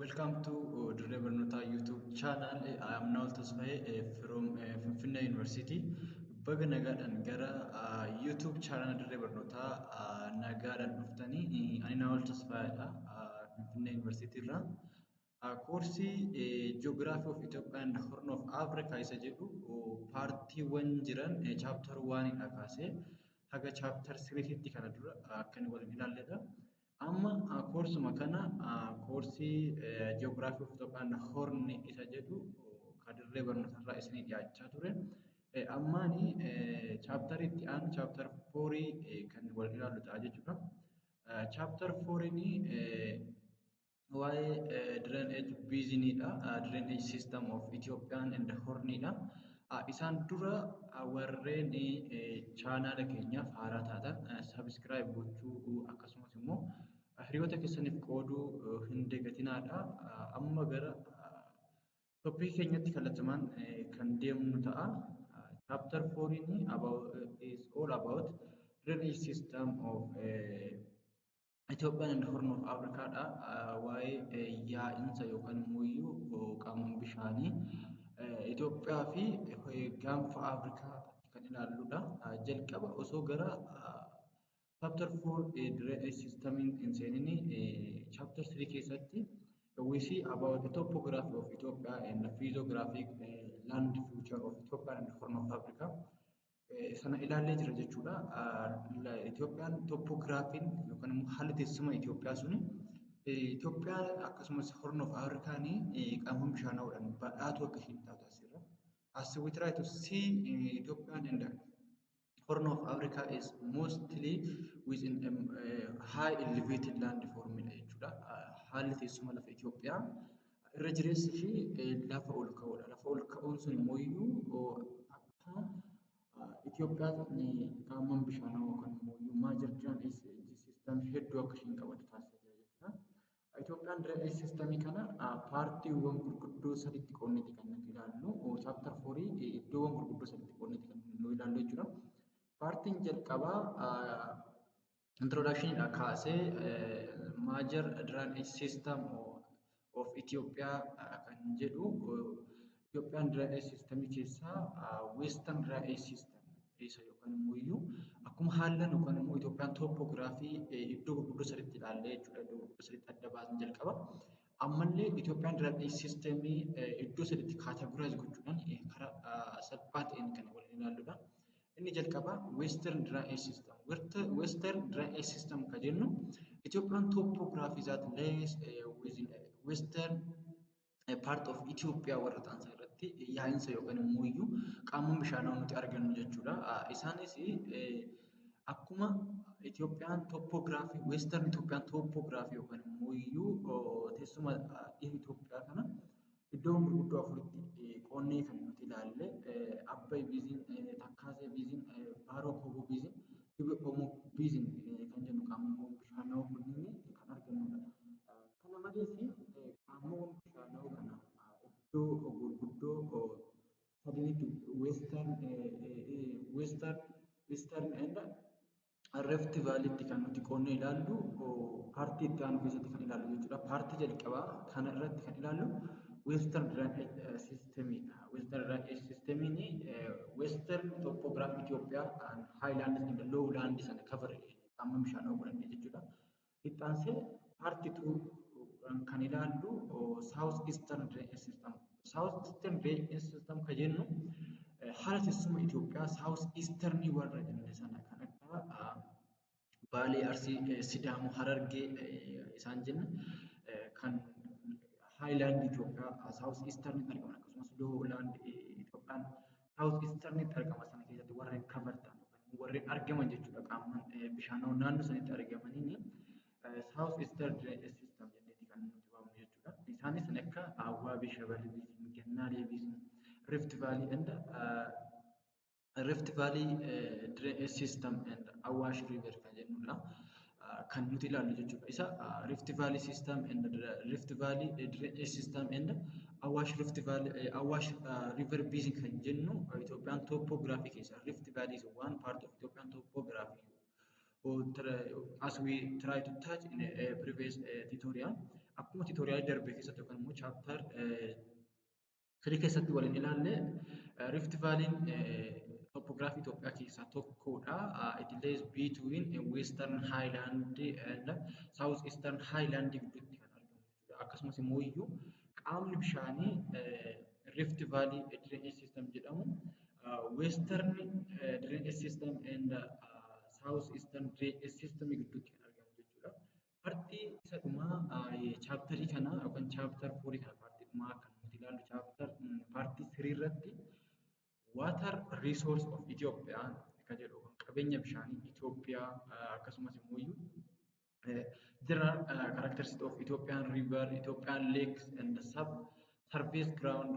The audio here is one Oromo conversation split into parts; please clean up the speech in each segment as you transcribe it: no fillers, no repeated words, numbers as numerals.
Welcome to Dirree Barnootaa YouTube channel. I am Noel Tasfaye from Finfinnee University. Baga nagaadhaan gara YouTube channel Dirree Barnootaa nagaadhaan dhuftanii. Ani Noel Tasfayeedha, Finfinnee University irraa. Koorsii Geography of Ethiopia and Horn of Africa isa jedhu partiiwwan jiran chapter 1dha kaasee haga chapter 3tti kana dura akka inni waliin ilaalledha. Amma koorsuma kana, koorsii Geography of Ethiopia and Horn isa jedhu kan Dirree Barnootarraa isinii dhiyaachaa ture. Ammaani chapterii itti aanu, chapter 4, kan waliin ilaallu ta'a jechuudha. Chapter 4 waa'ee drainage basiniidha. Drainage system of Ethiopian and Hornidha. Isaan dura warreen channela keenyaaf haaraa taatan subscribe gochuu, akkasumas immoo hiriyoota keessaniif qooduu hin dagatinaadha. Amma gara topicii keenyatti kallattumaan kan deemnu ta'a. Chapter 4 about is all about drainage system of Ethiopian and Horn of Africa dha. Waa'ee yaa'insa yookaan immoo qaama bishaanii Itoophiyaa fi Gaanfa Afrikaa kan ilaalludha. Jalqaba osoo gara chapter 4 drainage system hin seenin, chapter 3 keessatti we see about the topography of Ethiopia and the physiographic land feature of Ethiopia and Horn of Africa. Sana ilaallee jira jechuudha. Itoophiyaan topographyn yookaan immoo haalli teessuma Itoophiyaa suni Itoophiyaan akkasumas Horn of Afrikaan qaama bishaanaa'uudhaan badhaatu akka isheen taatu asirra. As we try to see, Ethiopian and Horn of Africa is mostly within a high elevated landform jechuudha. Haalli teessuma lafa Itoophiyaa irra jireessi ishee lafa ol ka'uudha. Lafa ol ka'uun sun immoo akka Itoophiyaan qaamman bishaanaa yookaan immoo major drainage system hedduu akka isheen qabaattu taasisaa jira jechuudha. Itoophiyaan drainage systemii kana partiiwwan gurguddoo sadiitti qoodneeti kan nuti ilaallu. Chapter 4 iddoowwan gurguddoo sadiitti qoodneeti kan nu ilaallu jechuudha. Partiin jalqabaa introductioniidhaa kaasee major drainage system of Ethiopia kan jedhu, Itoophiyaan drainage systemii keessaa western drainage system isa yookaan immoo akkuma haallan yookaan immoo Itoophiyaan topography iddoo gurguddoo sadiitti ilaallee jechuudha. Iddoo gurguddoo sadiitti adda baasne jalqaba. Ammallee Itoophiyaan drainage systemii iddoo sadiitti categorize gochuudhaan karaa salphaa ta'een kan waliin ilaalludha. Inni jalqabaa western drainage system. Western drainage system kan jennu Itoophiyaan topography that lays within western part of Ethiopia warra ta'an irratti yaa'insa yookaan immoo iyyuu qaamman bishaanaa nuti argannu jechuudha. Isaanis akkuma Itoophiyaan topography, western Itoophiyaan topography yookaan immoo iyyuu teessuma dhiha Itoophiyaa kana iddoowwan gurguddoo afuritti qoonnee kan nuti ilaalle, Abbay Basin, Takkaazee Basin, Baaroo Akooboo Basin, Gibee Oomoo Basin kan jennu qaamawwan bishaanaa kunniin kan argannudha. Kana malees qaamawwan bishaanaa kana iddoo gurguddoo sadiitti, western, eastern and Rift Valleytti kan nuti qoonnee ilaallu partii itti aanu keessatti kan ilaallu jechuudha. Partii jalqabaa kana irratti kan ilaallu Western Drainage Systemidha. Western Drainage Systemiin Western Topography Itoophiyaa Highlands and Lowland sana cover qaama bishaanaa godhanne jechuudha. Itti aansee part 2 kan ilaallu South Eastern Drainage System. South Eastern Drainage System kan jennu haala teessuma Itoophiyaa South Eastern warra jenne sana kan akka Baalee, Arsii, Sidaamoo, Harargee isaan jenna kan Highland Itoophiyaa South Easternitti argaman, akkasumas Lowland Itoophiyaan South Easternitti argaman sana keessatti warreen cover ta'an, warreen argaman jechuudha. Qaamman bishaanawwan naannoo sanitti argamaniin South Eastern Drainage System jenneeti kan nuti waamnu jechuudha. Isaanis kan akka Waabee Shabalii Basin, Gannaalee Basin, Rift Valley and Rift Valley Drainage System and Awash River kan jennudha. Kan nuti ilaallu jechuudha. Isa Rift Valley System and Rift Valley Drainage System and Awash Rift Valley, Awash River Basin kan jennu Itoophiyaan topography keessa Rift Valley is one part of Ethiopian topography, or as we try to touch in a previous tutorial. Akkuma tutorialii darbe keessatti yookaan immoo chapter 3 keessatti waliin ilaalle, Rift Valleyn topography Itoophiyaa keessaa tokkodha. It lays between Western Highland and South Eastern Highland gidduutti kan argamu jechuudha. Akkasumas immoo iyyuu qaamni bishaanii Rift Valley Drainage System jedhamu Western Drainage System and South Eastern Drainage System gidduutti kan argamu jechuudha. Partii isa dhumaa chapterii kanaa yookaan chapter 4 kana, partii dhumaa kan nuti ilaallu chapter partii 3 irratti, Water Resource of Ethiopia kan jedhu, qabeenya bishaanii Itoophiyaa, akkasumas immoo general characteristics of Ethiopian river, Ethiopian lakes and the sub surface ground,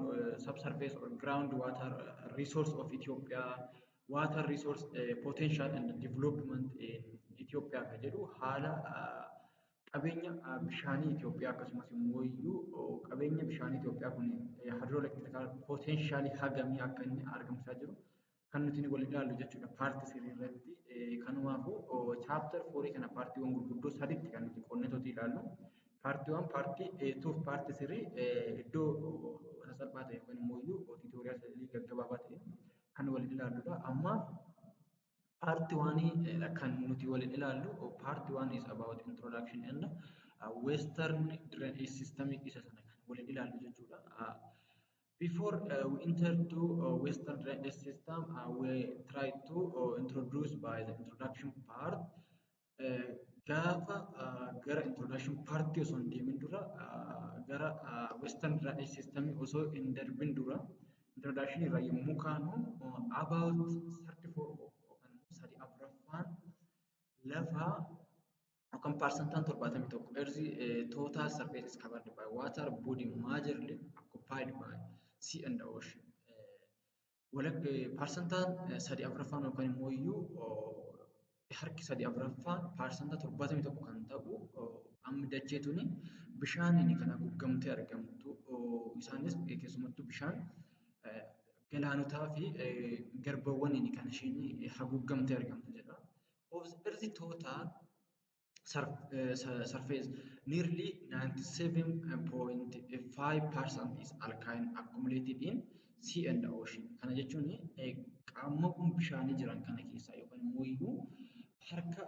subsurface or ground water resource of Ethiopia, water resource potential and development in Ethiopia kan jedhu, haala qabeenya bishaanii Itoophiyaa, akkasumas immoo iyyuu qabeenya bishaanii Itoophiyaa kun hydroelectrical potential hagamii akka inni argamsiisaa jiru kan nuti waliin ilaallu jechuudha partii 3 irratti. Kanumaafuu chapter 4 kana partiiwwan gurguddoo sadiitti kan nuti qoonnee ilaallu. Part 1, part 2 fi part 3 iddoo sasalphaa ta'e yookaan immoo iyyuu tutorialii gaggabaabaa ta'e kan waliin ilaalludha. Amma part 1 kan nuti waliin ilaallu, part 1 is about introduction and Western drainage system, isa sana kan waliin ilaallu jechuudha. Before we enter to Western drainage system, we try to introduce by the introduction part. Gaafa gara introduction part osoo hin deemin dura, gara Western drainage system osoo hin darbin dura, introduction irraa yommuu kaanu, about 34 yookaan 3/4 lafaa yookaan 71% earth total surface is covered by water body, majorly occupied by sea and ocean. 3/4 yookaan immoo iyyuu harki 3/4, 71% kan ta'u, amma dachee tuni bishaaniin kan haguugamtee argamtu. Isaanis keessumattuu bishaan galaanotaa fi garbawwaniin kan isheen haguugamtee argamtu jedha. Of the earth total surface, nearly 97.5% is alkaline accumulated in sea and ocean. Kana jechuun qaamawwan bishaanii jiran kana keessaa yookaan immoo iyyuu harka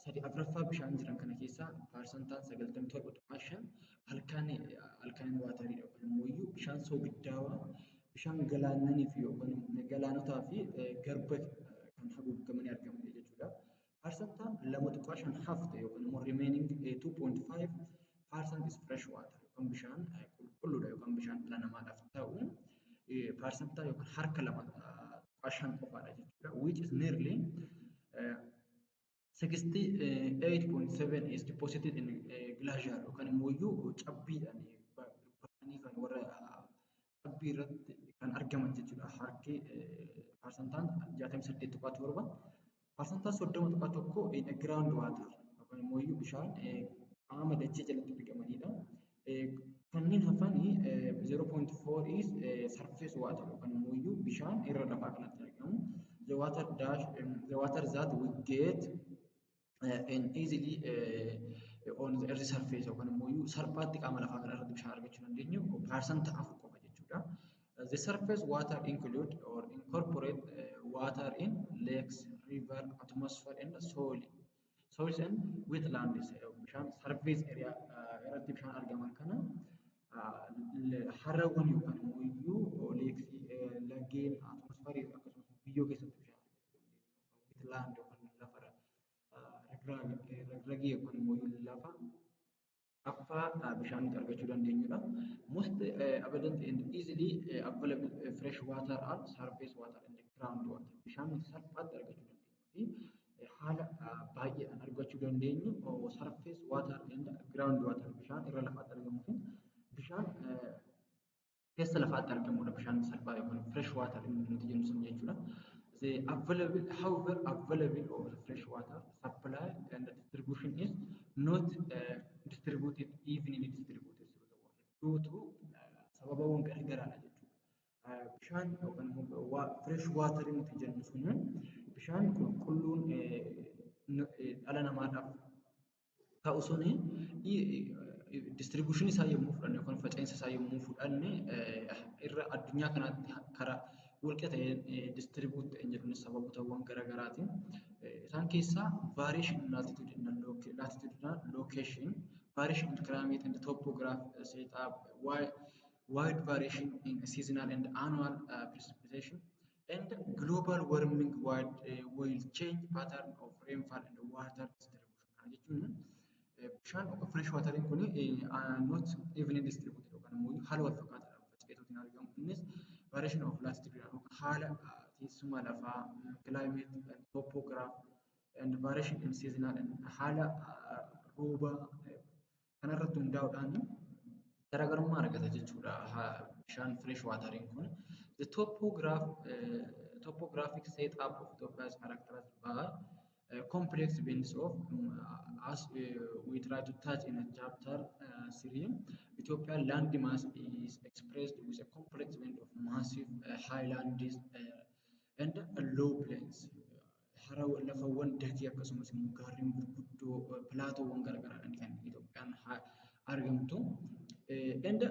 3/4 bishaan jiran kana keessaa 97.5% alkaline wateriidha yookaan immoo iyyuu bishaan soogiddaawaa, bishaan galaananii fi yookaan galaanotaa fi garba kan haguugamanii argamanidha jechuudha. 2.5% hafte yookaan immoo remaining 2.5% is fresh water yookaan bishaan qulqulluudha yookaan bishaan dhala namaadhaaf ta'u paarsantaa yookaan harka 2.5 qofaadha jechuudha. Which is nearly 68.7 is deposited in glacier yookaan immoo iyyuu cabbiidhaan baqanii kan warra cabbii irratti kan argaman jechuudha. Harki 68.7%. 30.1% in ground water yookaan immoo iyyuu bishaan qaama dachee jalatti argamanidha. Kanneen hafanii 0.4 is surface water yookaan immoo iyyuu bishaan irra lafaa kanatti argamu. The water that we get and easily on the earth surface yookaan immoo iyyuu salphaatti qaama lafaa kana irratti bishaan argachuu dandeenyu 4% qofa jechuudha. The surface water include or incorporate water in lakes, river, atmosphere and soil. Soils and wetlands, bishaan surface area irratti bishaan argaman kana harawwan yookaan immoo iyyuu lakesii, laggeen, atmosferii akkasumas biyyoo keessatti bishaan argachuu dandeenya. Wetland yookaan lafa ragragee yookaan immoo lafa affaa bishaan nuti argachuu dandeenyudha. Most abundant and easily available fresh water are surface water and ground water. Bishaan nuti salphaatti argachuu dandeenyuu fi haala baay'eedhaan argachuu dandeenyu surface water and ground water, bishaan irra lafaatti argamuu fi bishaan keessa lafaatti argamudha. Bishaan salphaa yookaan fresh water nuti jennu sun jechuudha. The available, however, available of fresh water supply and distribution is not distributed evenly distributed through the world due to sababawwan garagaraadha jechuudha. Bishaan yookaan immoo fresh water nuti jennu sun, bishaan qulqulluun dhala namaadhaaf ta'u suni Distribution isaa yommuu fudhanne yookaan faca'insa isaa yommuu fudhanne, irra addunyaa kanaatti karaa walqixa ta'een distribute ta'ee jiru, sababootawwan garaagaraatiin. Isaan keessaa variation in latitudinal location, variation in climate and topography setup, wide variation in seasonal and annual precipitation, and global warming will change pattern of rainfall and water distribution. Kana jechuun bishaan fresh wateriin kun not evenly distributed yookaan immoo haala wal fakkaataadhaan faca'eetu argamu. Innis variation of latitude haala teessuma lafaa, climate and topography, and variation in seasonal and haala roobaa kanarratti hundaa'uudhaan garaagarummaa argata jechuudha bishaan fresh wateriin kun. The topographic setup of Ethiopia is characterized by complex blends of as we try to touch in chapter 3. Ethiopian land mass is expressed with a complex blend of massive highlands and low plains. Hara lafawwan dakee akkasumas immoo gaarreen gurguddoo plateauwwan garaagaraadhaan kan Itoophiyaan argamtu. And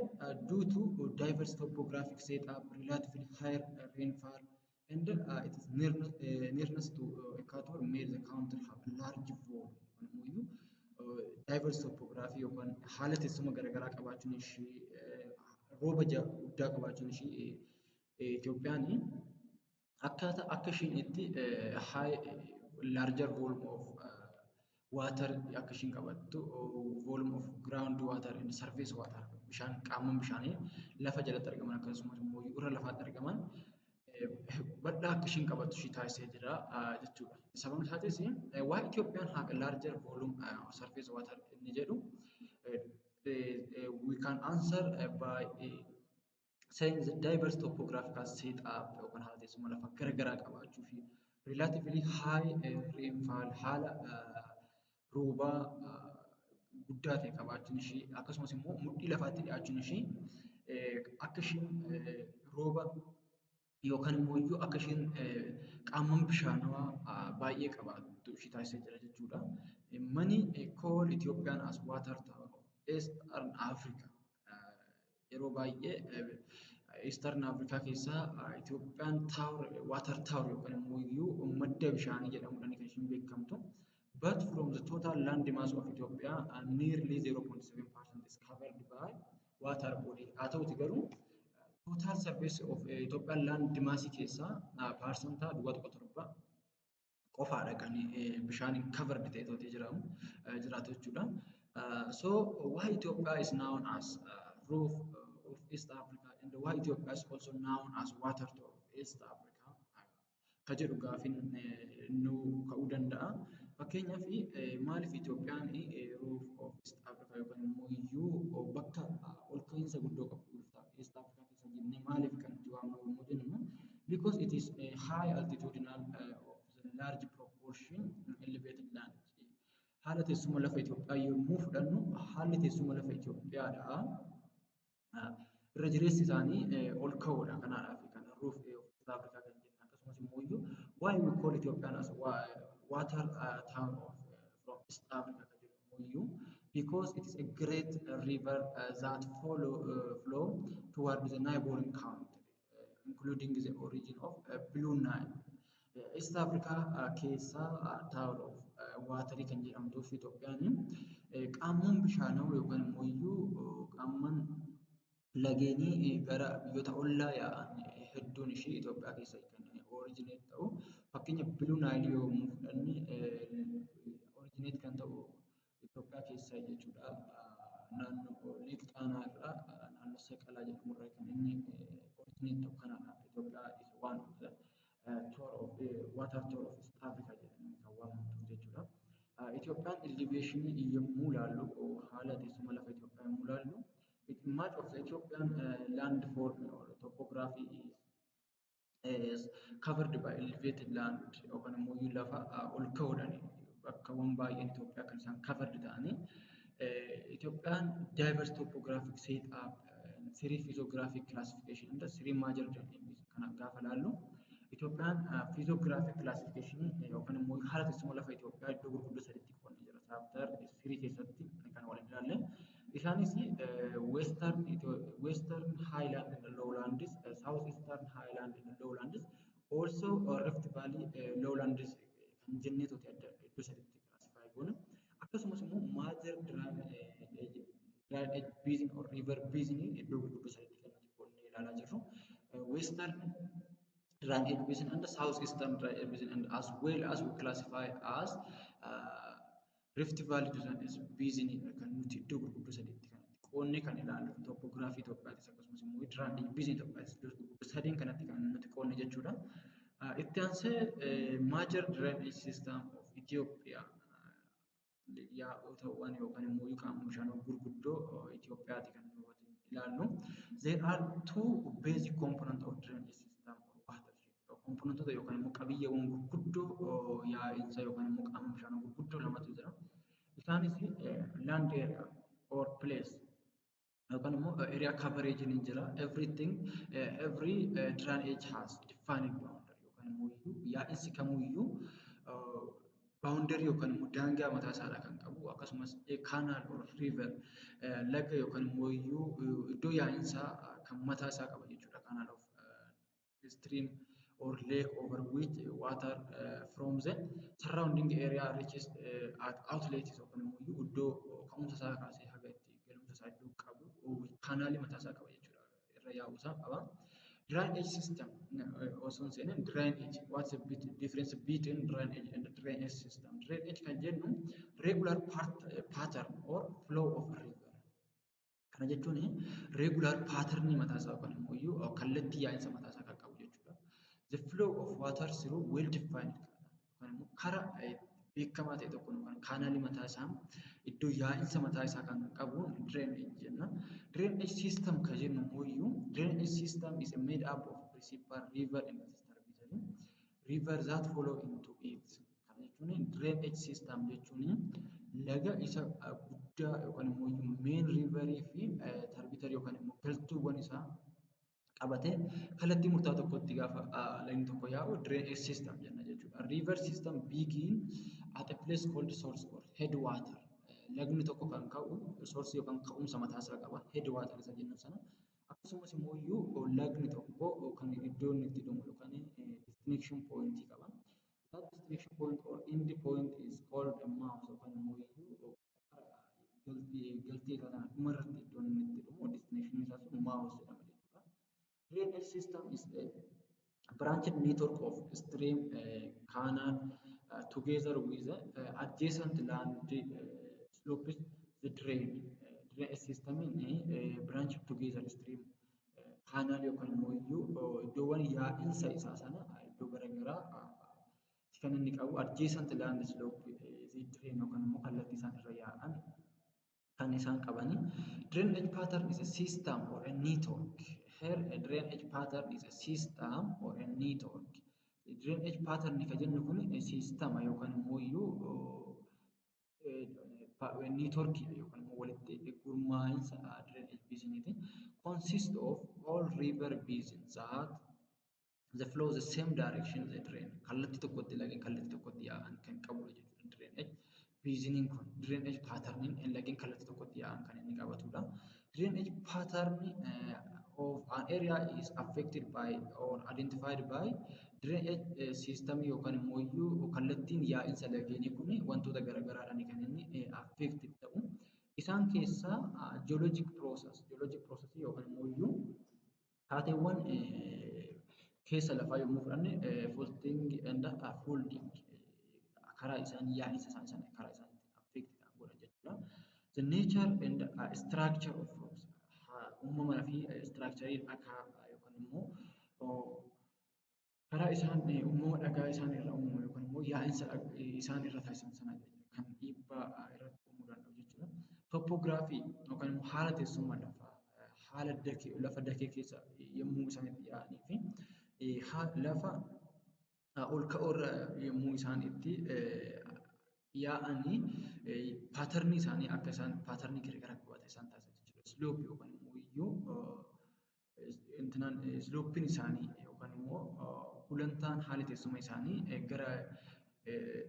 due to diverse topographic setup, relatively higher rainfall, and its nearness to equator made the country have a large volume. Kun immoo diverse topography yookaan haala teessuma garaagaraa qabaachuun ishee, rooba guddaa qabaachuun ishee, Itoophiyaan akkaataa akka isheen itti high larger volume of water akka isheen qabattu, volume of ground water and surface water, bishaan qaamman bishaanii lafa jalatti argaman akkasumas immoo irra lafaatti argaman bal'aa akka isheen qabattu ishee taasisee jira jechuudha. Sababni isaatis why Ethiopian have a larger volume of surface water inni jedhu we can answer by saying the diverse topographical setup yookaan haala teessuma lafaa garaagaraa qabaachuu fi relatively high rainfall, haala roobaa guddaa ta'e qabaachuun ishee, akkasumas immoo mudhii lafaatti dhiyaachuun ishee akka isheen rooba yookaan immoo iyyuu akka isheen qaamman bishaanawaa baay'ee qabaattu ishee taasisee jira jechuudha. Many call Ethiopian as water tower of Eastern Africa. Yeroo baay'ee Eastern Africa keessaa Itoophiyaan tower, water tower yookaan immoo iyyuu madda bishaanii jedhamuudhaan kan isheen beekamtu. But from the total land mass of Ethiopia, nearly 0.7% is covered by water body. Haa ta'uti garuu total surface of Ethiopian land mass keessaa 0.7% qofaadha kan bishaaniin covered ta'ee jiraatu jechuudha. So why Ethiopia is known as roof of East Africa and why Ethiopia is also known as water tower of East Africa ka jedhu gaafiin nu ka'uu danda'a. Fakkeenyaaf, maaliif Itoophiyaan roof of East Africa yookaan immoo iyyuu bakka ol ka'iinsa guddoo qabdu East Africa keessa jennee maaliif kan nuti waamnu yommuu jennu, because it is a high altitudinal of the large proportion elevated land. Haala teessuma lafa Itoophiyaa yommuu fudhannu, haalli teessuma lafa Itoophiyaadha. Irra jireessi isaanii ol ka'uudha. Kanaadhaaf kan roof of East Africa kan jennu. Akkasumas immoo iyyuu why we call Ethiopian as water tower of from East Africa kan jedhu immoo iyyuu because it is a great river that flow toward the neighboring country, including the origin of Blue Nile. East Africa keessaa tower of waterii kan jedhamtuuf Itoophiyaan qaamman bishaanaa yookaan immoo iyyuu qaamman lageenii gara biyyoota ollaa yaa'an hedduun ishee Itoophiyaa keessa kan originate ta'u. Fakkeenya Blue Nile yommuu fudhanne, originate kan ta'u Itoophiyaa keessa jechuudha. Naannoo Lake Xaanaa irraa, naannoo Saqalaa jedhamu irraa kan inni originate ta'u kanadha. Itoophiyaa is one of the tower of water tower of East Africa jedhamee kan waamamtu jechuudha. Itoophiyaan elevation yommuu ilaallu, haala teessuma lafa Itoophiyaa yommuu ilaallu, much of the Ethiopian landform or topography is covered by elevated land yookaan immoo lafa ol ka'uudhaan bakkawwan baay'een Itoophiyaa kan isaan covered ta'anii. Itoophiyaan diverse topographic setup, three physiographic classification and three major drainages kana gaafa ilaallu, Itoophiyaan physiographic classification yookaan immoo haala teessuma lafa Itoophiyaa iddoo gurguddoo sadiitti qoodnee jira. Chapter 3 keessatti kan waliin ilaalle. Isaanis Isaanis Western Highland and Lowlands, South Eastern Highland and Lowlands, also Rift Valley Lowlands kan jenneetoti adda iddoo sadiitti classify goona. Akkasumas immoo major drainage basin or river basin iddoo gurguddoo sadiitti kan nuti qoodnee ilaalaa jirru. Western drainage basin and South Eastern drainage basin, and as well as we classify as Rift Valley drainage basin kan nuti iddoo gurguddoo sadiitti kan qoodnee kan ilaallu. Topography Itoophiyaatis akkasumas immoo drainage basin Itoophiyaatis iddoo gurguddoo sadiin kanatti kan nuti qoodne jechuudha. Itti aansee major drainage system of Ethiopia, yaa'otawwan yookaan immoo qaama bishaan gurguddoo Itoophiyaati kan nuti ilaallu. There are two basic components of drainage system or watershed. Componentoota yookaan immoo qabiyyeewwan gurguddoo yaa'insa yookaan immoo qaama bishaan gurguddoo lamatu jira. Isaanis land area or place yookaan immoo area coverage ni jira. Everything, every drainage has defined boundary yookaan immoo yaa'insi kamuyyuu boundary yookaan immoo daangaa mataa isaadhaa kan qabu, akkasumas canal or river, laga yookaan immoo iddoo yaa'insaa kan mataa isaa qaba jechuudha. Canal of stream or lake over which water from the surrounding area reaches at outlets yookaan immoo iddoo ka'umsa isaa kaasee haga itti galumsa isaa iddoo qabu canalii mataa isaa qaba jechuudha. Irra yaa'uu isaa qaba. Drainage system osoo hin seenin, drainage, what's the difference between drainage and drainage system? Drainage kan jennu regular pattern or flow of a river. Kana jechuun regular pattern mataa isaa yookaan immoo kallattii yaa'insa mataa isaa kan qabu jechuudha. The flow of water through well defined yookaan immoo karaa beekamaa ta'e tokkoon yookaan canalii mataa isaa, iddoo yaa'insa mataa isaa kan qabuun drainage jenna. Drainage system kan jennu immoo, drainage system is made up of principal river and its tributary river that flow into it. Kana jechuun drainage system jechuun laga isa guddaa yookaan immoo main riverii fi tributary yookaan immoo galtuuwwan isaa qabatee kallattii murtaa'aa tokkotti gaafa lagni tokko yaa'u drainage system jenna jechuudha. River system begin at a place called source or headwater. Lagni tokko kan ka'u source yookaan ka'umsa mataa isaa qaba. Headwater isa jennu sana. Akkasumas immoo iyyuu lagni tokko kan iddoo inni itti dhumu yookaan destination point qaba. That destination point or end point is called a mouth yookaan immoo iyyuu galtee isaa sana dhumarratti iddoon inni itti dhumu, destination isaa sun, mouth jedhama jechuudha. Drainage system is a branched network of stream, canal together with adjacent land slopes, the drain. Drainage system branched together stream, canal yookaan immoo iyyuu iddoowwan yaa'insa isaa sana iddoo garaagaraa kan inni qabu, adjacent land slope the drain yookaan immoo kallattii isaan irra yaa'an kan isaan qabani. Drainage pattern is a system or a network. Here a drainage pattern is a system or a network. Drainage pattern kan jennu kun systema yookaan immoo iyyuu networkii yookaan immoo walitti gurmaa'insa drainage basiniiti. Consist of all river basins that the flow the same direction, the drain. Kallattii tokkotti lageen kallattii tokkotti yaa'an kan qabudha jechuudha. Drainage basiniin kun drainage patterniin lageen kallattii tokkotti yaa'an kan inni qabatudha. Drainage pattern of an area is affected by or identified by drainage system yookaan immoo iyyuu kallattiin yaa'insa lageenii kun wantoota garaagaraadhaan kan inni affected ta'u. Isaan keessaa geologic process yookaan immoo iyyuu taateewwan keessa lafaa yommuu fudhanne, faulting and folding, karaa isaan yaa'insa isaan sana karaa isaan affect ta'an godhan jechuudha. The nature and structure of rocks, uumamaa fi structure dhagaa yookaan immoo karaa isaan uumama dhagaa isaan irraa uumamu yookaan immoo yaa'insa isaan irra taasisan sana kan dhiibbaa irratti uumuu danda'u jechuudha. Topography yookaan immoo haala teessuma lafaa, haala dakee, lafa dakee keessa yommuu isaan itti yaa'anii fi lafa ol ka'oo irra yommuu isaan itti yaa'anii patternii isaanii akka isaan patternii garaagaraa qabaatan isaan taasisa jechuudha. Slope yookaan immoo iyyuu slopeiin isaanii yookaan immoo gulantaan haalli teessuma isaanii gara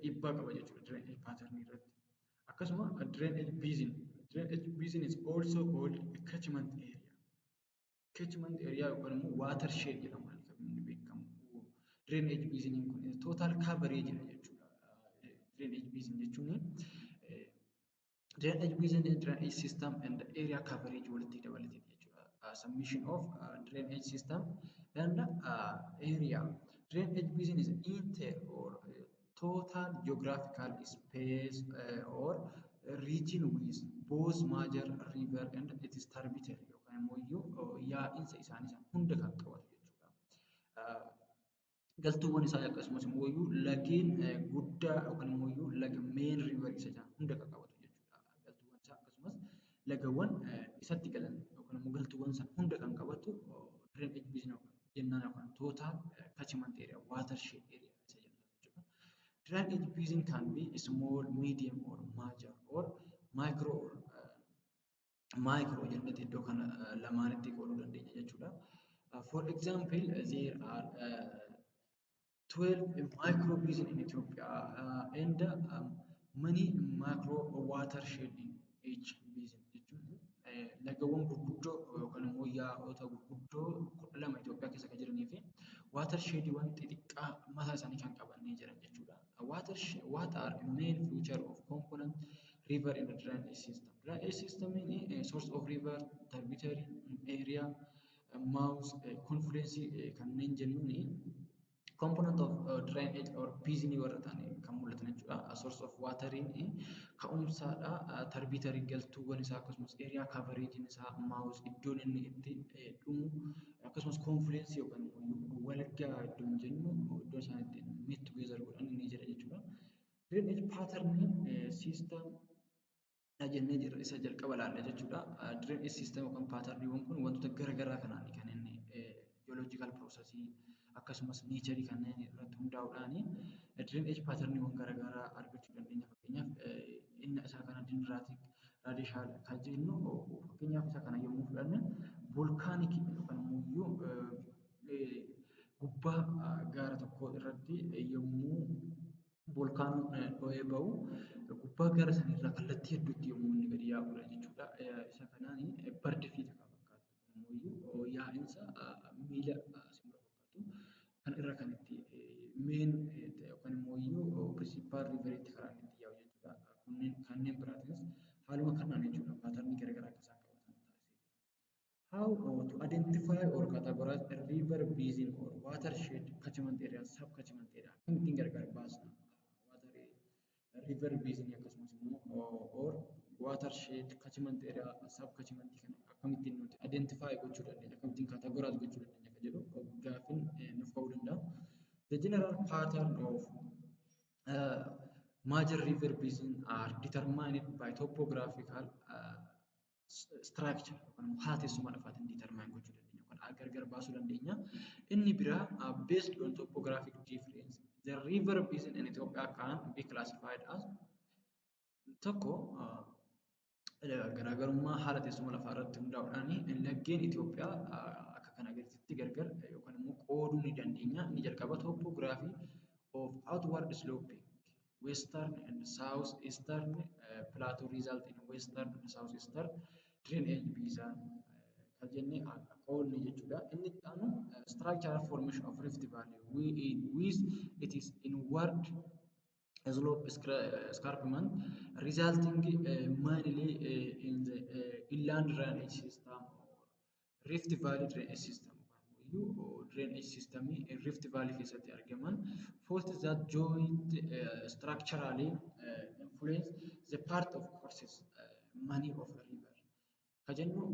dhiibbaa qaba jechuudha drainage patternii irratti. Akkasuma drainage basin Drainage basin is also called a catchment area. Catchment area yookaan immoo watershed jedhamuudhaan kan inni beekamu. Drainage basin kun total coverage dha jechuudha. Drainage basin jechuun drainage basin, drainage system and area coverage walitti dabalatee jechuudha. Summation of drainage system and area. Drainage basin is entire or total geographical space or region with both major river and its tributary yookaan immoo iyyuu yaa'insa isaanii sana hunda kan qabatu jechuudha. Galtuuwwan isaa akkasumas immoo iyyuu lageen guddaa yookaan immoo iyyuu laga main river isa jedhan hunda kan qabatu jechuudha. Galtuuwwan isaa akkasumas lagawwan isatti galan yookaan immoo galtuuwwan sana hunda kan qabatu drainage basin jennaan yookaan total catchment area, watershed area isa jennu jechuudha. Drainage basin can be small, medium or major or micro or micro jennee iddoo kana lamaanitti qooduu dandeenya jechuudha. For example, there are 12 micro basin in Ethiopia and many macro watershed in each basin jechuun lagawwan gurguddoo yookaan immoo yaa'ota gurguddoo 12 Itoophiyaa keessa kan jiranii fi watershediiwwan xixiqqaa mataa isaanii kan qaban ni jiran jechuudha. What are main feature of component river in the drainage system? Drainage system source of river, tributary, area, mouth, confluence kanneen jennuuni component of drainage or basin warra ta'an kan mul'atan jechuudha. Source of wateriin ka'umsaadha. Tributary galtuuwwan isaa akkasumas area coverage isaa, mouth iddoon inni itti dhumu akkasumas confluence yookaan immoo walgaa iddoon jennu iddoo isaan itti meet together godhan ni jira jechuudha. Drainage pattern system jennee jirra, isa jalqaba ilaalla jechuudha. Drainage system yookaan patterniiwwan kun wantoota garaagaraa kanaan kan inni geological process akkasumas nature kanneen irratti hundaa'uudhaan drainage patterniiwwan garaagaraa argachuu dandeenya. Fakkeenyaaf, inni isaa kana dendritic, radial kan jennu, fakkeenyaaf isa kana yommuu fudhanne, volcanic yookaan immoo gubbaa gaara tokkoo irratti yommuu volcanoon dho'ee bahu gubbaa gaara sanarraa kallattii hedduutti yommuu inni gadi yaa'udha jechuudha. Isa kanaan bird feet kan fakkaatu immoo yaa'insa miila simbira fakkaatu kan irra kan itti main yookaan immoo principal riveriitti karaa inni itti yaa'u jechuudha. Kunneen kanneen biraatinis haaluma kanaan jechuudha, patternii garaagaraa akka isaan qabatan taasisee jira. How to identify or categorize a river basin or watershed, catchment area, sub catchment area? Akkamittiin gargar baasna? Water river basin akkasumas immoo or watershed, catchment area, sub catchment kana akkamittiin nuti identify gochuu dandeenya, akkamittiin categorize gochuu dandeenya kan jedhu gaaffiin nuuf ka'uu danda'a. The general pattern of major river basin are determined by topographical structure yookaan immoo haala teessuma lafaatiin determine gochuu dandeenya yookaan gargar baasuu dandeenya. Inni biraa, based on topographic difference, the river basin in Ethiopia can be classified as: tokko, garaagarummaa haala teessuma lafaa irratti hundaa'uudhaan laggeen Itoophiyaa akka kana gaditti gargar yookaan immoo qooduu ni dandeenya. Inni jalqaba topography of outward sloping western and south eastern plateau result in western and south eastern drainage basin kan jennee qoodne jechuudha. Inni itti aanu structural formation of Rift Valley with its inward slope escarpment resulting mainly in the inland drainage system or Rift Valley drainage system iyyuu drainage system Rift Valley keessatti argaman faults that joint structurally influence the part of courses many of the river ka jennu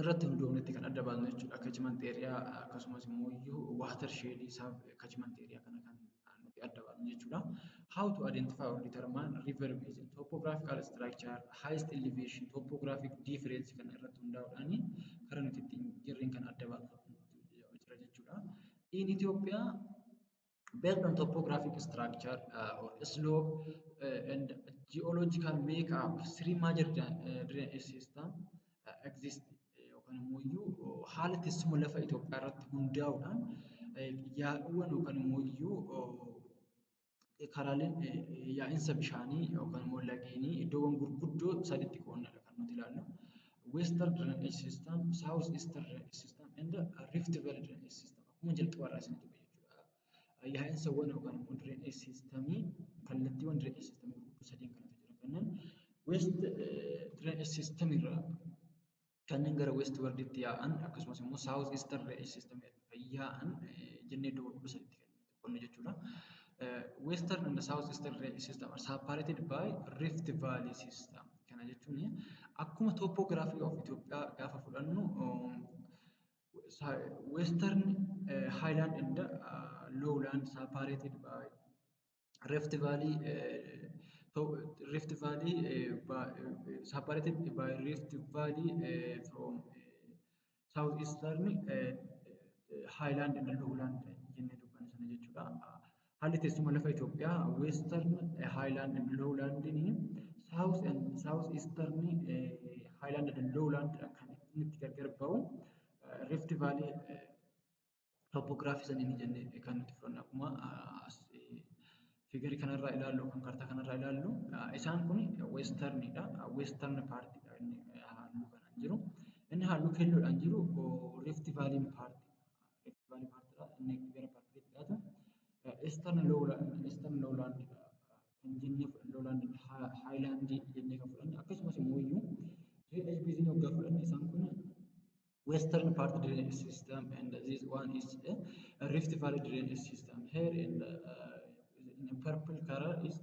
irratti hundoofnetti kan adda baasnu jechuudha. Catchment area akkasumas immoo iyyuu watershed sub catchment area kana kan nuti adda baasnu jechuudha. How to identify or determine river basin: topographical structure, highest elevation, topographic difference kana irratti hundaa'uudhaan karaa nuti ittiin jarreen kana adda baasnu jira jechuudha. In Ethiopia, based on topographic structure or slope and geological makeup, three major drainage system exist yookaan immoo iyyuu haala teessuma lafa Itoophiyaa irratti hundaa'uudhaan yaa'uuwwan yookaan immoo iyyuu Karaaleen yaa'insa bishaanii yookaan immoo lageenii iddoowwan gurguddoo sadiitti qoodnedha kan nuti ilaallu. Western Drainage System, South Eastern Drainage System and Rift Valley Drainage System. Akkuma jalqabarraa isinitti hime jechuudha. Yaa'insawwan yookaan immoo drainage systemii, kallattiiwwan drainage systemii gurguddoo sadiin kanatu jira. Kanneen West Drainage System irraa kanneen gara Westwarditti yaa'an, akkasumas immoo South Eastern Drainage System kan yaa'an jennee iddoo gurguddoo sadiitti kan qoodnu jechuudha. Western and South Eastern Drainage System are separated by Rift Valley System. Kana jechuun akkuma topography of Itoophiyaa gaafa fudhannu, Western Highland and Lowland separated by Rift Valley, Rift Valley by, separated by Rift Valley from Southeastern Highland and Lowland jennee dubbanna sana jechuudha. Haalli teessuma lafa Itoophiyaa Western Highland and Lowlandiin South and South Eastern Highland and Lowland kan inni itti gargar bahu Rift Valley topography saniin jennee kan nuti fudhannu. Akkuma as figurii kanarraa ilaallu yookaan kaartaa kanarraa ilaallu, isaan kun westernidha. Western partiidha inni halluu kanaan jiru. Inni halluu keelloodhaan jiru Rift Valley partiidha. Rift Valley partiidha. Inni gara purpleitti dhiyaatu Eastern Lowland kan jennee, Lowland Highland jennee kan fudhanne. Akkasumas immoo iyyuu drainage basin waggaa fudhanne, isaan kun western part drainage system and this one is a Rift Valley drainage system. Here in purple color is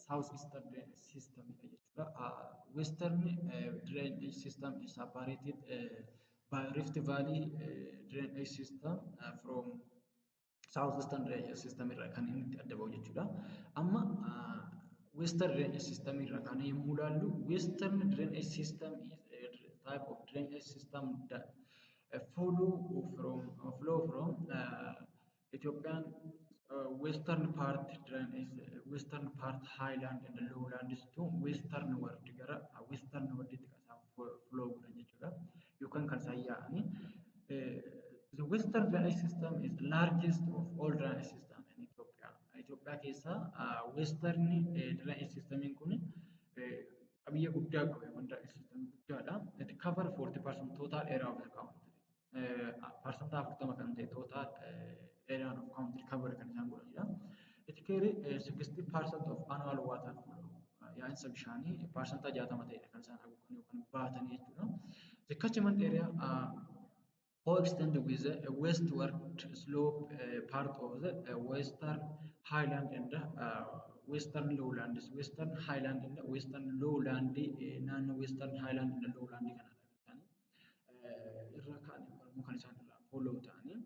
southeastern drainage system jechuudha. Western drainage system is separated by Rift Valley drainage system from southeastern drainage system irraa kan inni itti adda bahu jechuudha. Amma western drainage system irraa kan yommuu ilaallu, western drainage system is a type of drainage system that follow from flow from Ethiopian western part drainage, western part highland and lowlands to westernward, gara westernwarditti kan isaan flow godhan jechuudha yookaan kan isaan yaa'anii. The western drainage system is the largest of all drainage system in Ethiopia. Itoophiyaa keessaa western drainage systemiin kun qabiyyee guddaa qaba yookaan drainage system guddaadha. It cover 40% total area of the country. 40% kan ta'e total area of country cover kan isaan godhanidha. It carry 60% of annual water flow. Yaa'insa bishaanii 60% ta'edha kan isaan haguugan yookaan baatanii jechuudha. The catchment area coextend with the westward slope part of the western highland and western lowlands. Western highland and western lowland, naannoo western highland and lowland kanadha kan irra ka'anii yookaan immoo kan isaan irraa follow ta'anii.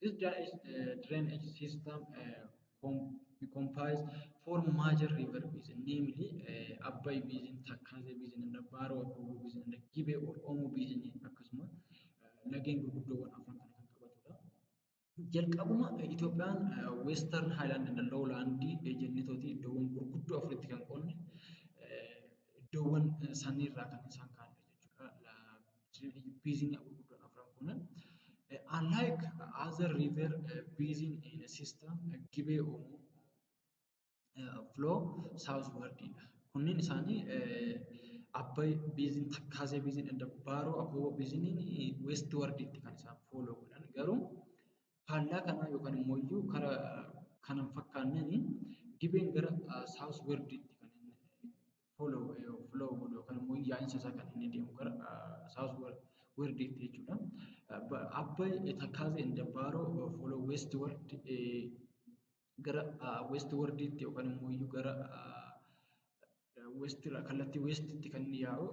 This drainage system comprise four major river basin, namely Abbay basin, Takkaze basin, and Baro Akobo basin, and Gibe or Omo basin. Akkasuma lageen gurguddoowwan afran kana kan qabatudha. Jalqabuma Itoophiyaan Western Highland and Lowland jenneetooti iddoowwan gurguddoo afuritti kan qoodne, iddoowwan sanirraa kan isaan ka'anidha jechuudha. Basin gurguddoon afran kun. Unlike other river basin in a system, Gibee Omo flow southward dha. Kunneen isaanii Abbay basin, Takkaazee basin, and Baaroo Akooboo basiniin westwarditti kan isaan follow godhan. Garuu faallaa kanaa yookaan immoo iyyuu karaa kana hin fakkaanneen Gibeen gara southwarditti kan inni follow flow godhu yookaan immoo yaa'insa isaa kan inni deemu gara southwarditti jechuudha. Abbay, Takkaazee and Baaroo follow westward, gara westwarditti yookaan immoo iyyuu gara west kallattii westitti kan inni yaa'u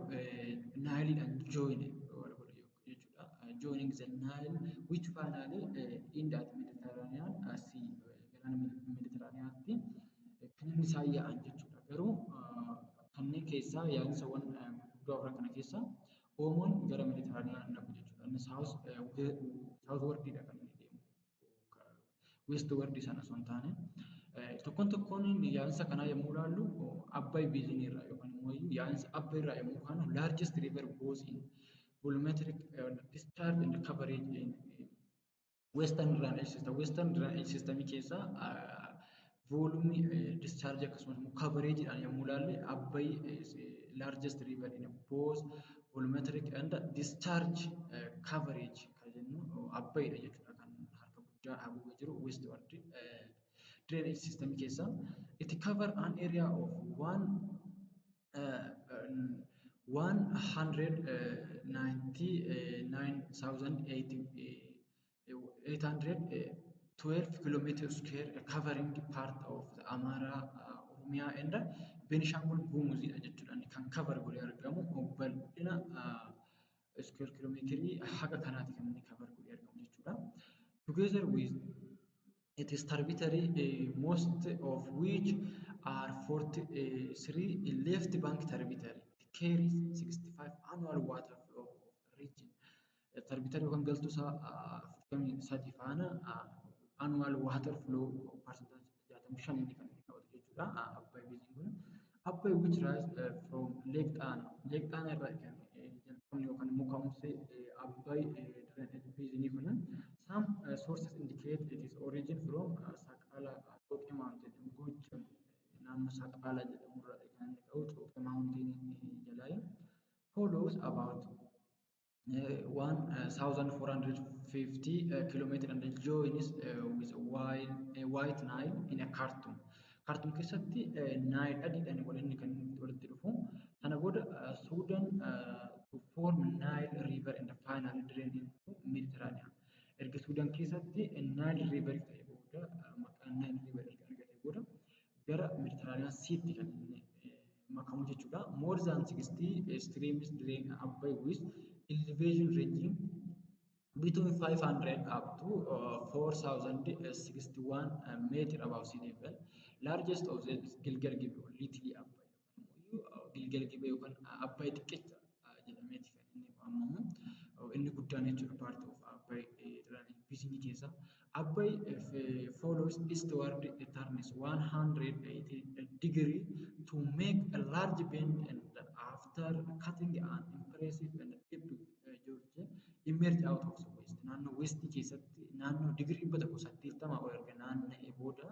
Nileiidhaan join godhu jechuudha. Joining the Nile, which finally end at Mediterranean Sea, galaana Mediterraneantti kan inni isaan yaa'an jechuudha. Garuu kanneen keessaa yaa'insaawwan gurguddoo afran kana keessaa Oomoon gara Mediterranean naqu jechuudha. Inni southwardiidha kan inni deemu. Westwardii sana osoo hin taane. Tokkoon tokkoon yaa'insa kanaa yommuu ilaallu, Abbay basinii irraa yookaan immoo yaa'insa Abbay irraa yommuu kaanu, largest river both in volumetric discharge and coverage in western drainage system. Western drainage system keessaa Volume discharge akkasumas immoo coveragedhaan yommuu ilaalle, Abbay largest river in both volumetric and discharge coverage kan jennu Abbayidha jechuudha, kan harka guddaa haguugee jiru westward drainage system keessa. It cover an area of 199,812 kilometer square, covering part of the Amara, Oromia and Benishangul Gumuzidha jechuudha. Kan cover godhee argamu bal'ina square kilomeetirii haga kanaati kan inni cover godhee argamu jechuudha. Together with its tributary, most of which are 43 left bank tributary. It carries 65 annual water flow of region. Tributary yookaan galtuu isaa 43 faana annual water flow 65% kan inni qabatu jechuudha. Abbay basin kun. Abbay, which rise from Lake Xaana. Lake Xaana irraa kan jalqabni yookaan immoo ka'umsi Abbay drainage basin kun. Some sources indicate its origin from Saqala Coqee Mountain, Gojjam naannoo Saqala jedhamu irraa kan inni ka'u, Coqee Mountain jalaa. Follows about 1450 kilometer and joins with White Nile in a Khartoum. Khartoum keessatti Nile adiidhaan waliin kan inni walitti dhufu. Sana booda Sudan to form Nile River and finally drain into Mediterranean. Erga Sudan keessatti Nile River ta'e booda, maqaan Nile River erga argatee booda, gara Mediterranean Seatti kan inni makamu jechuudha. More than 60 streams drain Abbay with elevation ranging between 500 up to 4061 meter above sea level. Largest of them is Gilgel Gibe or Little Abbay. Gilgel Gibe yookaan Abbay xiqqicha jedhameeti kan inni waamamu. Inni guddaan jechuudha part of Abbay basin keessa. Abbay follows eastward, turns 180 degree to make a large bend, and after cutting an impressive and deep gorge, emerge out of the west. Naannoo west keessatti naannoo digirii 180 ol erga naanna'ee booda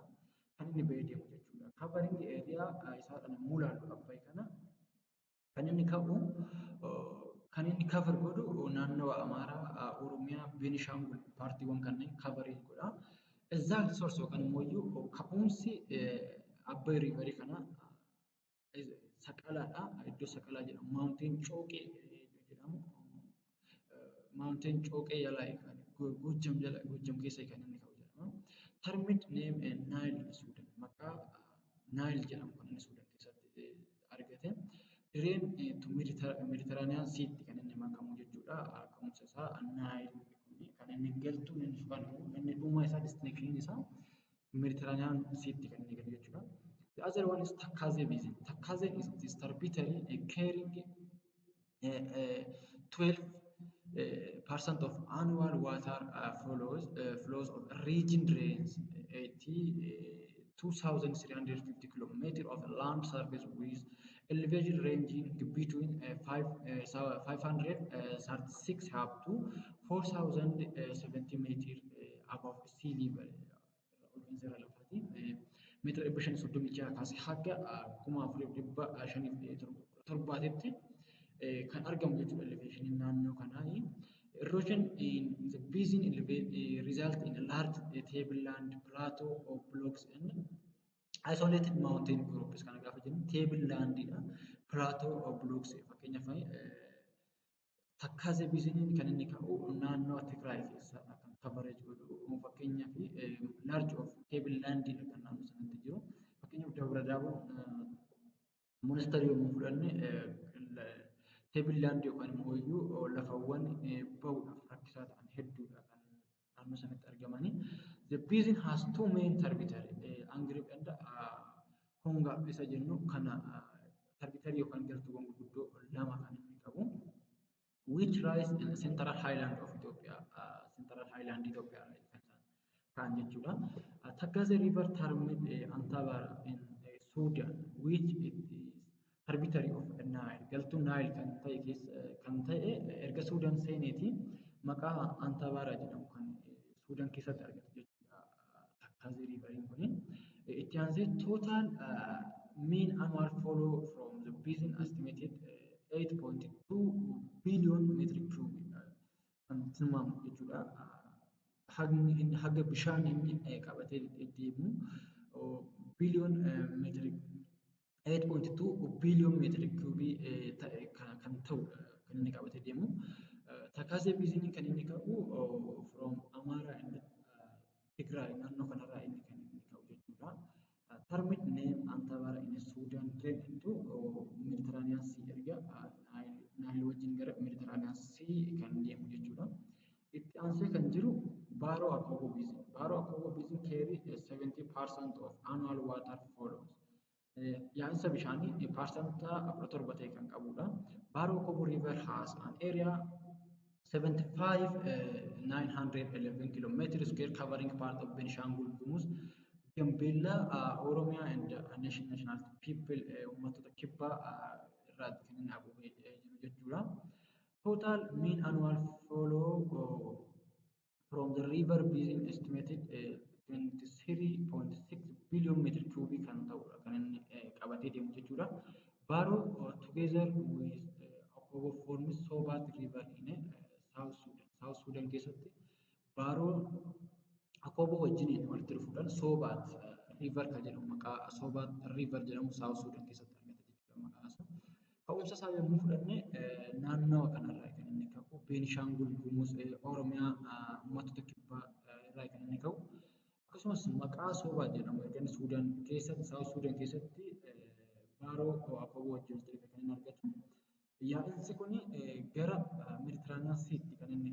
kan inni bahee deemu jechuudha. Covering area isaadhaan yommuu ilaallu, Abbay kana kan inni ka'u, kan inni cover godhu naannoo Amaaraa, Oromiyaa, Beenishaangul partiiwwan kanneen cover godha. Exact source yookaan immoo ka'umsi Abbay River kana Saqalaadha. Iddoo Saqalaa jedhamu, Mountain Cooqee jedhamu. Mountain Cooqee jalaa Gojjam jala, Gojjam keessa kan inni ka'u jedhama. Termed name Nile in Sudan. Maqaa Nile jedhamu kan inni Sudan keessatti argate. Drain to Mediterranean Seatti kan inni makamu jechuudha. Ka'umsa isaa Nile kan inni galtuun inni yookaan inni dhuma isaa, destination isaa Mediterranean Seatti kan inni galu jechuudha. The other one is Takaze Basin. Takaze is this tributary carrying 12 percent of annual water flows of region, drains 82,350 kilometers of land surface with elevation ranging between 536 up to 4,070 meter above sea level. Meetira 536 kaasee haga 4517tti kan argamu jechuudha elevationiin naannoo kanaa. Erosion in the basin result in a large tableland, plateau of blocks and isolated mountain groups. Kana gaafa jennu table landidha. Plateau of blocks, fakkeenyaaf Takkaazee basiniin kan inni ka'u naannoo Tigraay keessadha kan coverage godhu. Fakkeenyaaf large of table landidha kan naannoo sanatti jiru. Fakkeenyaaf Dabra Daaboo monastery yommuu fudhanne, table land yookaan immoo iyyuu lafawwan bahuudhaaf rakkisaa ta'an hedduudha kan naannoo sanatti argamanii. The basin has two main tributary, Angereb and Konga isa jennu kana, tributary yookaan galtuuwwan gurguddoo lama kan inni qabu. Which rise in the central highland of Ethiopia, central highland Ethiopia kan isaan ta'an jechuudha. Takaze River termed Antabara in Sudan, which it is tributary of Nile. Galtuu Nile kan ta'e keessa kan ta'e erga Suudaan seeneeti maqaa Antabara jedhamu kan Suudaan keessatti argatu jechuudha. Takaze Riveriin kuni. Itti aansee total mean annual flow from the basin estimated 8.2 billion metric cube kan tilmaamu jechuudha. Hagni inni, haga bishaan inni qabatee deemu billion metric 8.2 billion metric cube ta'e kan ta'udha kan inni qabatee deemu. Takazee basiniin kan inni ka'u from Amara and Tigray, naannoo kanarraa inni kan inni ka'u jechuudha. Termed name Atbara in Sudan drain into Mediterranean Sea, erga Nile wajjin gara Mediterranean Sea kan deemu jechuudha. Itti aansee kan jiru Baaroo Akooboo Basin. Baaroo Akooboo Basin carry 70% of annual water flows. Yaa'insa bishaanii 17% ta'e kan qabudha. Baaroo Akooboo River has an area 75,911 kilometer square, covering part of Benishangul Gumuz, Gambella, Oromia and national people, uummattoota kibbaa irraatti kan inni haguugee jiru jechuudha. Total mean annual flow from the river basin estimated 23.6 billion meter cube kan ta'udha kan inni qabatee deemu jechuudha. Baaroo together with Akobo forms Sobat River in South Sudan. South Sudan keessatti Baaroo Akooboo wajjiniin walitti dhufuudhaan Sobat River kan jedhamu, maqaa Sobat River jedhamu South Sudan keessatti argata jechuudha maqaa isaa. Ka'umsa isaa yommuu fudhanne, naannawa kanarraa kan inni ka'u, Beenishaangul Gumuz, Oromiyaa, uummattoota kibbaa irraa kan inni ka'u. Akkasumas maqaa Sobat jedhamu erga inni Suudaan keessatti, South Sudan keessatti Baaroo Akooboo wajjin walitti dhufee kan inni argatu. Yaa'insi kun gara Mediterranean Seatti kan inni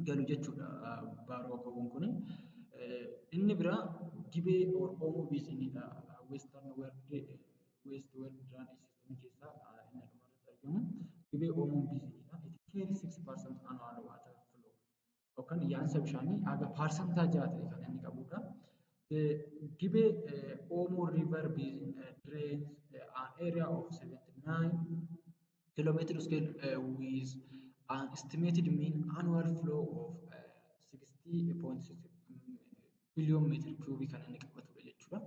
galu jechuudha Baaroo Akooboon kuni. Inni biraa Gibee or Oomoo Basinidha. Westward drainage system keessaa inni dhumarratti argamu. Gibee Oomoo Basinidha. It carries 6% annual water flow. Yookaan yaa'insa bishaanii haga 6% ta'e kan inni qabudha. Gibee Oomoo River Basin drains an area of 79 kilometer square with an estimated mean annual flow of 60.6 billion meter cube kan inni qabatudha jechuudha.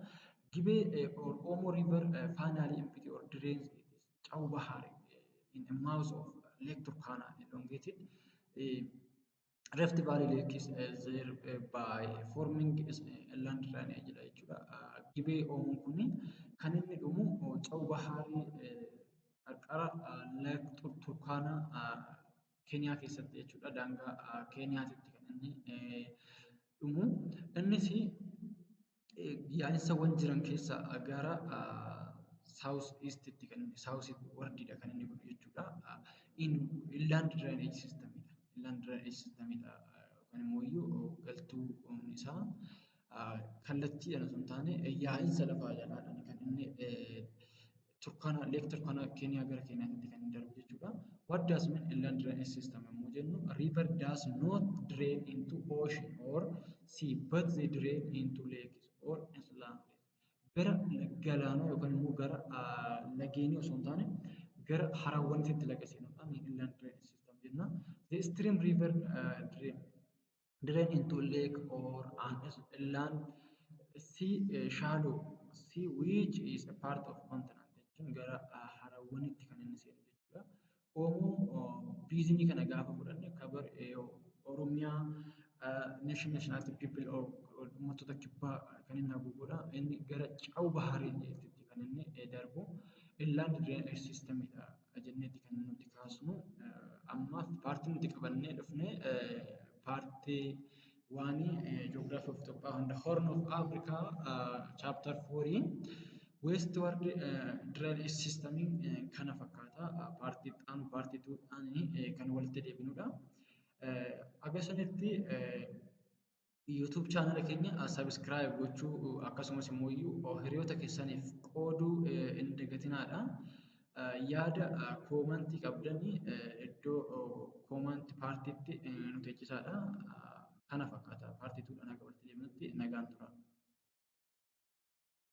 Gibee or Omo River finally empty or drains its Chaw Bahar in the mouth of Lake Turkana elongated Rift Valley Lake is there by forming inland drainage jedha jechuudha. Gibee Oomoon kuni kan inni dhumu Chaw Baharii qarqara Lake Turkana Keeniyaa keessatti jechuudha. Daangaa Keeniyaatitti kan inni dhumu. Innis yaa'insawwan jiran keessaa gara south eastitti kan south wardiidha kan inni godhu jechuudha. Inland drainage systemidha. Inland drainage systemidha yookaan immoo iyyuu galtuu isaa kallattiidhaan osoo hin taane yaa'insa lafaa jalaadhaan kan inni Turkana, Lake Turkana Keeniyaa gara Keeniyaatti kan inni darbu jechuudha. What does mean inland drainage system yommuu jennu, river does not drain into ocean or sea, but they drain into lakes or islands. Gara galaanaa yookaan immoo gara lageenii osoo hin taane gara harawwaniitti laga seenuudhaan inland drainage system jenna. The stream river drain into lake or an inland sea, shallow sea which is a part of continent jechuun gara harawwaniitti kan inni seenu jechuudha. Oomoo basinii kana gaafa fudhanne cover Oromiyaa, nationality people or uummattoota kibbaa kan inni haguugudha. Inni gara Caw Bahariitti kan inni darbu. Inland drainage systemidha jenneeti kan nuti kaasnu. Ammaaf partii nuti qabannee dhufne part one, Geography of Ethiopia and the Horn of Africa, chapter 4, Westward drainage system kana fakkaata. Partii itti aanu part twodhaan kan walitti deebinudha. Haga sanitti YouTube channela keenya subscribe gochuu, akkasumas immoo hiriyoota keessaniif qooduu hin dagatinaadha. Yaada commentii qabdanii iddoo comment partiitti nu teechisaadha. Kana fakkaata, part twodhaan haga walitti deebinutti nagaan tura.